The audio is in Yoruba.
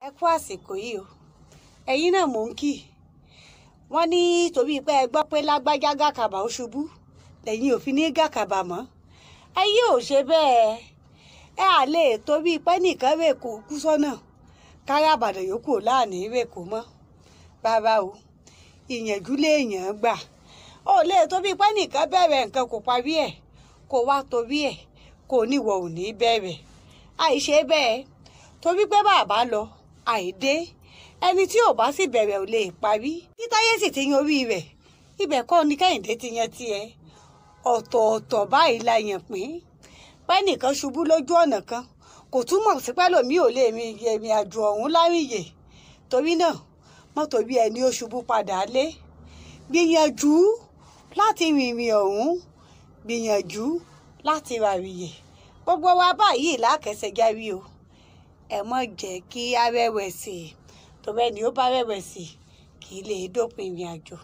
Ẹ kú àsìkò yìí o. Ẹ̀yin náà mò ń kì. Wọ́n ní torí pé ẹ gbọ́ pé lágbájá gàkàbà ó ṣubú, lẹ́yìn ò fi ní gàkàbà mọ́. Ayé ò ṣe bẹ́ẹ̀. Ẹ à lè torí pé nìkan rè kó kú sọ́nà, kárà Ìbàdàn yòókù ò láàní rè kó mọ́. Rárá o, ìyànjú léèyàn gbà. Ó lè torí pé nìkan bẹ̀rẹ̀ nǹkan kò parí ẹ̀, kó wá torí ẹ̀, kó níwọ ò ní bẹ̀rẹ̀. Àìṣe bẹ́ẹ̀ torí pé bàbá lọ, àìdé. Ẹni tí ò bá sì bẹ̀rẹ̀ ò lè parí. Tí Táyé sì ti yan orí rẹ̀, ibẹ̀ kọ́ ni Kẹ́hìndé ti yan tiẹ̀. Ọ̀tọ̀ọ̀tọ̀ báyìí la yàn pín. Pé nìkan ṣubú lójú ọ̀nà kan, kò túmọ̀ sí pé lòmí ò lè rin ìrìn àjò ọ̀hún láríyè. Torí náà, mọ́tò bí ẹni ó ṣubú padà lé. Gbìyànjú láti rìnrìn ọ̀hún, gbìyànjú láti ràrìyè. Gbogbo wa báyìí lákẹsẹ̀járí o. Ẹ má jẹ́ kí á rẹ̀wẹ̀sì, torí ẹni ó bá rẹ̀wẹ̀sì kì í lè dópin ìrìn àjò.